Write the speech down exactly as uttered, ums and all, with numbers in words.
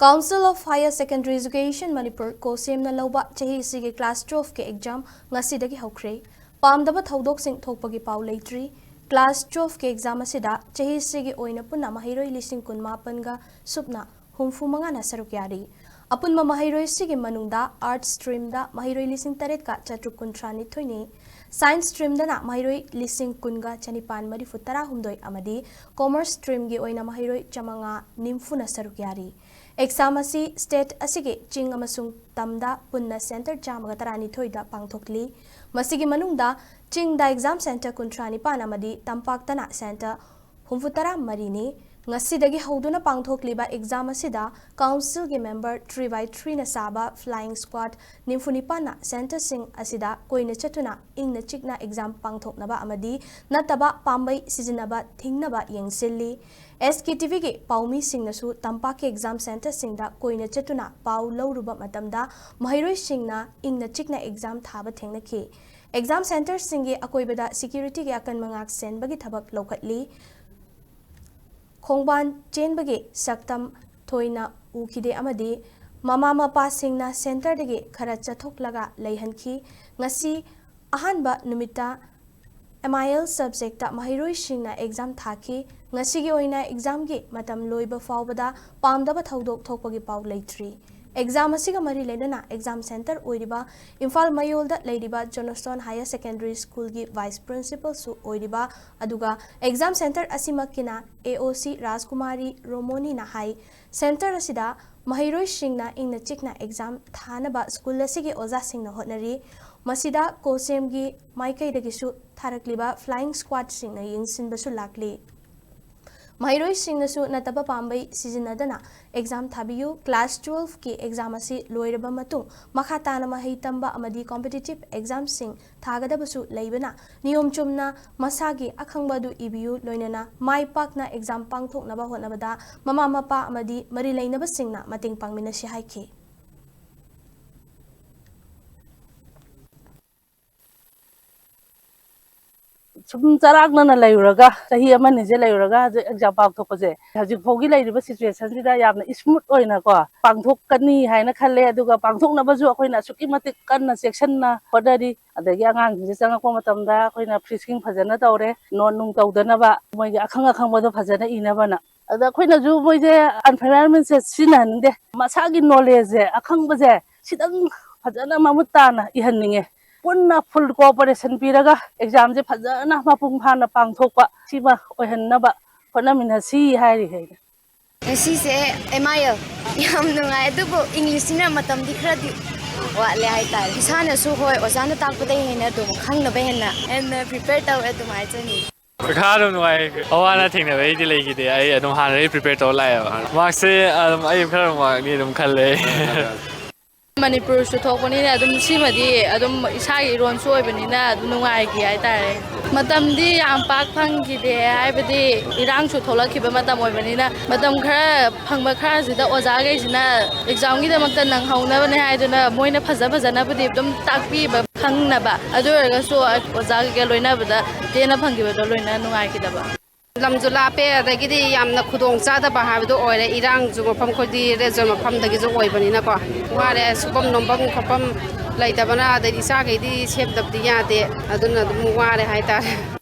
Council of Higher Secondary Education Manipur, COHSEM ꯅ ꯂꯧꯕ ꯆꯍꯤꯁꯤꯒꯤ class twelve ꯀꯤ exam ꯉꯁꯤꯗꯒꯤ ꯍꯧꯈ꯭ꯔꯦ꯫ ꯄꯥꯝꯗꯕ ꯊꯧꯗꯣꯛꯁꯤꯡ ꯊꯣꯛꯄꯒꯤ ꯄꯥꯎ ꯂꯩꯇ꯭ꯔꯤ꯫ Class twelve ꯀꯤ exam ꯑꯁꯤꯗ ꯆꯍꯤꯁꯤꯒꯤ ꯑꯣꯏꯅ ꯄꯨꯟꯅ ꯃꯍꯩꯔꯣꯏ ꯂꯤꯁꯤꯡ ꯀꯨꯟꯃꯥꯄꯟꯒ ꯁꯨꯞꯅ ꯍꯨꯝꯐꯨ ꯃꯉꯥꯅ ꯁꯔꯨꯛ ꯌꯥꯔꯤ꯫ ꯑꯄꯨꯟꯕ ꯃꯍꯩꯔꯣꯏꯁꯤꯒꯤ ꯃꯅꯨꯡꯗ Arts stream ꯗ ꯃꯍꯩꯔꯣꯏ ꯂꯤꯁꯤꯡ ꯇꯔꯦꯠꯀ ꯆꯥꯇ꯭ꯔꯨꯛ ꯀꯨꯟꯊ꯭ꯔꯥ ꯅꯤꯊꯣꯏꯅꯤ꯫ Science stream ꯗꯅ ꯃꯍꯩꯔꯣꯏ ꯂꯤꯁꯤꯡ ꯀꯨꯟꯒ ꯆꯅꯤꯄꯥꯟ ꯃꯔꯤꯐꯨ ꯇꯔꯥꯍꯨꯝꯗꯣꯏ ꯑꯃꯗꯤ Commerce stream ꯒꯤ ꯑꯣꯏꯅ ꯃꯍꯩꯔꯣꯏ ꯆꯥꯃꯉꯥ ꯅꯤꯝꯐꯨꯅ ꯁꯔꯨꯛ ꯌꯥꯔꯤ꯫ Exam ꯑꯁꯤ state ꯑꯁꯤꯒꯤ ꯆꯤꯡ ꯑꯃꯁꯨꯡ ꯇꯝꯗ ꯄꯨꯟꯅ centre ꯆꯥꯝꯃꯒ ꯇꯔꯥꯅꯤꯊꯣꯏꯗ ꯄꯥꯡꯊꯣꯛꯂꯤ꯫ ꯃꯁꯤꯒꯤ ꯃꯅꯨꯡꯗ ꯆꯤꯡꯗ exam centre ꯀꯨꯟꯊ꯭ꯔꯥ ꯅꯤꯄꯥꯟ ꯑꯃꯗꯤ ꯇꯝꯄꯥꯛꯇꯅ centre ꯍꯨꯝꯐꯨꯇꯔꯥ ꯃꯔꯤꯅꯤ꯫ ꯉꯁꯤꯗꯒꯤ ꯍꯧꯗꯨꯅ ꯄꯥꯡꯊꯣꯛꯂꯤꯕ exam ꯑꯁꯤꯗ council ꯒꯤ member three by three ꯅ ꯁꯥꯕ flying squad ꯅꯤꯝꯐꯨ ꯅꯤꯄꯥꯟꯅ centre ꯁꯤꯡ ꯑꯁꯤꯗ ꯀꯣꯏꯅ ꯆꯠꯇꯨꯅ ꯏꯪꯅ ꯆꯤꯛꯅ exam ꯄꯥꯡꯊꯣꯛꯅꯕ ꯑꯃꯗꯤ ꯅꯠꯇꯕ ꯄꯥꯝꯕꯩ ꯁꯤꯖꯤꯟꯅꯕ ꯊꯤꯡꯅꯕ ꯌꯦꯡꯁꯤꯜꯂꯤ꯫ SKTV ꯒꯤ ꯄꯥꯎꯃꯤꯁꯤꯡꯅꯁꯨ ꯇꯝꯄꯥꯛꯀꯤ exam centre ꯁꯤꯡꯗ ꯀꯣꯏꯅ ꯆꯠꯇꯨꯅ ꯄꯥꯎ ꯂꯧꯔꯨꯕ ꯃꯇꯝꯗ ꯃꯍꯩꯔꯣꯏꯁꯤꯡꯅ ꯏꯪꯅ ꯆꯤꯛꯅ exam ꯊꯥꯕ ꯊꯦꯡꯅꯈꯤ꯫ Exam centre ꯁꯤꯡꯒꯤ ꯑꯀꯣꯏꯕꯗ security ꯒꯤ ꯑꯀꯟꯕ ꯉꯥꯛ ꯁꯦꯟꯕꯒꯤ ꯊꯕꯛ ꯂꯧꯈꯠꯂꯤ꯫ ꯈꯣꯡꯕꯥꯟ ꯆꯦꯟꯕꯒꯤ ꯁꯛꯇꯝ ꯊꯣꯏꯅ ꯎꯈꯤꯗꯦ ꯑꯃꯗꯤ ꯃꯃꯥ ꯃꯄꯥꯁꯤꯡꯅ centre ꯗꯒꯤ ꯈꯔ ꯆꯠꯊꯣꯛꯂꯒ ꯂꯩꯍꯟꯈꯤ꯫ ꯉꯁꯤ ꯑꯍꯥꯟꯕ ꯅꯨꯃꯤꯠꯇ MIL subject ꯇ ꯃꯍꯩꯔꯣꯏꯁꯤꯡꯅ exam ꯊꯥꯈꯤ꯫ ꯉꯁꯤꯒꯤ ꯑꯣꯏꯅ exam ꯒꯤ ꯃꯇꯝ ꯂꯣꯏꯕ ꯐꯥꯎꯕꯗ ꯄꯥꯝꯗꯕ ꯊꯧꯗꯣꯛ ꯊꯣꯛꯄꯒꯤ ꯄꯥꯎ ꯂꯩꯇ꯭ꯔꯤ꯫ Exam ꯑꯁꯤꯒ ꯃꯔꯤ ꯂꯩꯅꯅ exam centre ꯑꯣꯏꯔꯤꯕ ꯏꯝꯐꯥꯜ ꯃꯌꯣꯜꯗ ꯂꯩꯔꯤꯕ Johnstone Higher Secondary School ꯒꯤ vice principal ꯁꯨ ꯑꯣꯏꯔꯤꯕ ꯑꯗꯨꯒ exam centre ꯑꯁꯤꯃꯛꯀꯤꯅ AOC ꯔꯥꯖꯀꯨꯃꯥꯔꯤ ꯔꯣꯃꯣꯅꯤꯅ ꯍꯥꯏ, centre ꯑꯁꯤꯗ ꯃꯍꯩꯔꯣꯏꯁꯤꯡꯅ ꯏꯪꯅ ꯆꯤꯛꯅ exam ꯊꯥꯅꯕ school ꯑꯁꯤꯒꯤ ꯑꯣꯖꯥꯁꯤꯡꯅ ꯍꯣꯠꯅꯔꯤ꯫ ꯃꯁꯤꯗ COHSEM ꯒꯤ ꯃꯥꯏꯀꯩꯗꯒꯤꯁꯨ ꯊꯥꯔꯛꯂꯤꯕ flying squad ꯁꯤꯡꯅ ꯌꯦꯡꯁꯤꯟꯕꯁꯨ ꯂꯥꯛꯂꯤ꯫ ꯃꯍꯩꯔꯣꯏꯁꯤꯡꯅꯁꯨ ꯅꯠꯇꯕ ꯄꯥꯝꯕꯩ ꯁꯤꯖꯤꯟꯅꯗꯅ exam ꯊꯥꯕꯤꯌꯨ꯫ Class twelve ꯀꯤ exam ꯑꯁꯤ ꯂꯣꯏꯔꯕ ꯃꯇꯨꯡ ꯃꯈꯥ ꯇꯥꯅ ꯃꯍꯩ ꯇꯝꯕ ꯑꯃꯗꯤ competitive exam ꯁꯤꯡ ꯊꯥꯒꯗꯕꯁꯨ ꯂꯩꯕꯅ ꯅꯤꯌꯣꯝ ꯆꯨꯝꯅ ꯃꯁꯥꯒꯤ ꯑꯈꯪꯕ ꯑꯗꯨ ꯏꯕꯤꯌꯨ, ꯂꯣꯏꯅꯅ ꯃꯥꯏ ꯄꯥꯛꯅ exam ꯄꯥꯡꯊꯣꯛꯅꯕ ꯍꯣꯠꯅꯕꯗ ꯃꯃꯥ ꯃꯄꯥ ꯑꯃꯗꯤ ꯃꯔꯤ ꯂꯩꯅꯕꯁꯤꯡꯅ ꯃꯇꯦꯡ ꯄꯥꯡꯃꯤꯟꯅꯁꯤ ꯍꯥꯏꯈꯤ꯫ ꯁꯨꯝ ꯆꯔꯥꯡꯅꯅ ꯂꯩꯔꯨꯔꯒ, ꯆꯍꯤ ꯑꯃꯅꯤꯁꯦ ꯂꯩꯔꯨꯔꯒ ꯍꯧꯖꯤꯛ ꯑꯦꯛꯖꯥꯝ ꯄꯥꯡꯊꯣꯛꯄꯁꯦ, ꯍꯧꯖꯤꯛ ꯐꯥꯎꯒꯤ ꯂꯩꯔꯤꯕ ꯁꯤꯆꯨꯋꯦꯁꯟꯁꯤꯗ ꯌꯥꯝꯅ ꯁ꯭ꯃꯨꯠ ꯑꯣꯏꯅꯀꯣ ꯄꯥꯡꯊꯣꯛꯀꯅꯤ ꯍꯥꯏꯅ ꯈꯜꯂꯦ꯫ ꯑꯗꯨꯒ ꯄꯥꯡꯊꯣꯛꯅꯕꯁꯨ ꯑꯩꯈꯣꯏꯅ ꯑꯁꯨꯛꯀꯤ ꯃꯇꯤꯛ ꯀꯟꯅ ꯆꯦꯛꯁꯤꯟꯅ ꯍꯣꯠꯅꯔꯤ꯫ ꯑꯗꯒꯤ ꯑꯉꯥꯡꯁꯤꯡꯁꯦ ꯆꯪꯉꯛꯄ ꯃꯇꯝꯗ ꯑꯩꯈꯣꯏꯅ ꯐ꯭ꯔꯤ ꯁ꯭ꯀꯤꯡ ꯐꯖꯅ ꯇꯧꯔꯦ, ꯅꯣꯠ ꯅꯨꯡ ꯇꯧꯗꯅꯕ, ꯃꯣꯏꯒꯤ ꯑꯈꯪ ꯑꯈꯪꯕꯗꯣ ꯐꯖꯅ ꯏꯅꯕꯅ꯫ ꯑꯗ ꯑꯩꯈꯣꯏꯅꯁꯨ ꯃꯣꯏꯁꯦ ꯑꯟꯐꯦꯌꯔꯃꯦꯟꯁꯦ ꯁꯤꯖꯤꯟꯅꯍꯟꯅꯤꯡꯗꯦ꯫ ꯃꯁꯥꯒꯤ ꯅꯣꯂꯦꯖꯁꯦ, ꯑꯈꯪꯕꯁꯦ ꯁꯤꯗꯪ ꯐꯖꯅ ꯃꯃꯨꯠ ꯇꯥꯅ ꯏꯍꯟꯅꯤꯡꯉꯦ꯫ ꯄꯨꯟꯅ ꯐꯨꯜ ꯀꯣꯑꯣꯄꯔꯦꯁꯟ ꯄꯤꯔꯒ ꯑꯦꯛꯖꯥꯝꯁꯦ ꯐꯖꯅ ꯃꯄꯨꯡ ꯐꯥꯅ ꯄꯥꯡꯊꯣꯛꯄ, ꯁꯤꯃ ꯑꯣꯏꯍꯟꯅꯕ ꯍꯣꯠꯅꯃꯤꯟꯅꯁꯤ ꯍꯥꯏꯔꯤ ꯑꯩꯅ꯫ ꯉꯁꯤꯁꯦ ꯑꯦꯝ ꯑꯥꯏ ꯑꯦꯜ ꯌꯥꯝ ꯅꯨꯡꯉꯥꯏ, ꯑꯗꯨꯕꯨ ꯏꯪꯂꯤꯁꯁꯤꯅ ꯃꯇꯝꯗꯤ ꯈꯔꯗꯤ ꯋꯥꯠꯂꯦ ꯍꯥꯏꯇꯥꯔꯦ꯫ ꯏꯁꯥꯅꯁꯨ, ꯍꯣꯏ, ꯑꯣꯖꯥꯅ ꯇꯥꯛꯄꯗꯩ ꯍꯦꯟꯅ ꯑꯗꯨꯝ ꯈꯪꯅꯕ ꯍꯦꯟꯅ ꯍꯦꯟꯅ ꯄ꯭ꯔꯤꯄꯦꯌꯔ ꯇꯧꯋꯦ ꯑꯗꯨꯝ ꯍꯥꯏꯖꯅꯤꯡꯉꯤ꯫ ꯄꯩꯈꯥ ꯑꯗꯨꯝ ꯅꯨꯡꯉꯥꯏ꯫ ꯑꯋꯥ ꯑꯅꯥ ꯊꯦꯡꯅꯕꯩꯗꯤ ꯂꯩꯈꯤꯗꯦ꯫ ꯑꯩ ꯑꯗꯨꯝ ꯍꯥꯟꯅꯗꯒꯤ ꯄ꯭ꯔꯤꯄꯦꯌꯔ ꯇꯧꯔ ꯂꯥꯛꯑꯦꯕ꯫ ꯃꯥꯔꯛꯁꯦ ꯑꯗꯨꯝ ꯑꯩ ꯈꯔ ꯋꯥꯡꯅꯤ ꯑꯗꯨꯝ ꯈꯜꯂꯦ꯫ ꯃꯅꯤꯄꯨꯔꯁꯨ ꯊꯣꯛꯄꯅꯤꯅ ꯑꯗꯨꯝ ꯁꯤꯃꯗꯤ ꯑꯗꯨꯝ ꯏꯁꯥꯒꯤ ꯏꯔꯣꯟꯁꯨ ꯑꯣꯏꯕꯅꯤꯅ ꯑꯗꯨꯝ ꯅꯨꯡꯉꯥꯏꯈꯤ ꯍꯥꯏꯇꯥꯔꯦ꯫ ꯃꯇꯝꯗꯤ ꯌꯥꯝ ꯄꯥꯛ ꯐꯪꯈꯤꯗꯦ, ꯍꯥꯏꯕꯗꯤ ꯏꯔꯥꯡꯁꯨ ꯊꯣꯛꯂꯛꯈꯤꯕ ꯃꯇꯝ ꯑꯣꯏꯕꯅꯤꯅ꯫ ꯃꯇꯝ ꯈꯔ ꯐꯪꯕ ꯈꯔꯁꯤꯗ ꯑꯣꯖꯥꯈꯩꯁꯤꯅ ꯑꯦꯛꯖꯥꯝꯒꯤꯗꯃꯛꯇ ꯅꯪꯍꯧꯅꯕꯅꯦ ꯍꯥꯏꯗꯨꯅ ꯃꯣꯏꯅ ꯐꯖ ꯐꯖꯅꯕꯨꯗꯤ ꯑꯗꯨꯝ ꯇꯥꯛꯄꯤꯕ ꯈꯪꯅꯕ꯫ ꯑꯗꯨ ꯑꯣꯏꯔꯒꯁꯨ ꯑꯣꯖꯥ ꯀꯩꯀꯥ ꯂꯣꯏꯅꯕꯗ ꯇꯦꯟꯅ ꯐꯪꯈꯤꯕꯗꯣ ꯂꯣꯏꯅ ꯅꯨꯡꯉꯥꯏꯈꯤꯗꯕ꯫ ꯂꯝꯁꯨ ꯂꯥꯞꯄꯦ, ꯑꯗꯒꯤꯗꯤ ꯌꯥꯝꯅ ꯈꯨꯗꯣꯡ ꯆꯥꯗꯕ ꯍꯥꯏꯕꯗꯣ ꯑꯣꯏꯔꯦ꯫ ꯏꯔꯥꯡꯁꯨ ꯃꯐꯝ, ꯑꯩꯈꯣꯏꯗꯤ ꯔꯦꯗ ꯖꯣꯟ ꯃꯐꯝꯗꯒꯤꯁꯨ ꯑꯣꯏꯕꯅꯤꯅꯀꯣ, ꯋꯥꯔꯦ꯫ ꯁꯨꯐꯝ ꯅꯣꯝꯐꯝ ꯈꯣꯠꯐꯝ ꯂꯩꯇꯕꯅ, ꯑꯗꯩꯗꯤ ꯏꯆꯥꯈꯩꯗꯤ ꯁꯦꯝꯗꯕꯗꯤ ꯌꯥꯗꯦ, ꯑꯗꯨꯅ ꯑꯗꯨꯝ ꯋꯥꯔꯦ ꯍꯥꯏꯇꯥꯔꯦ꯫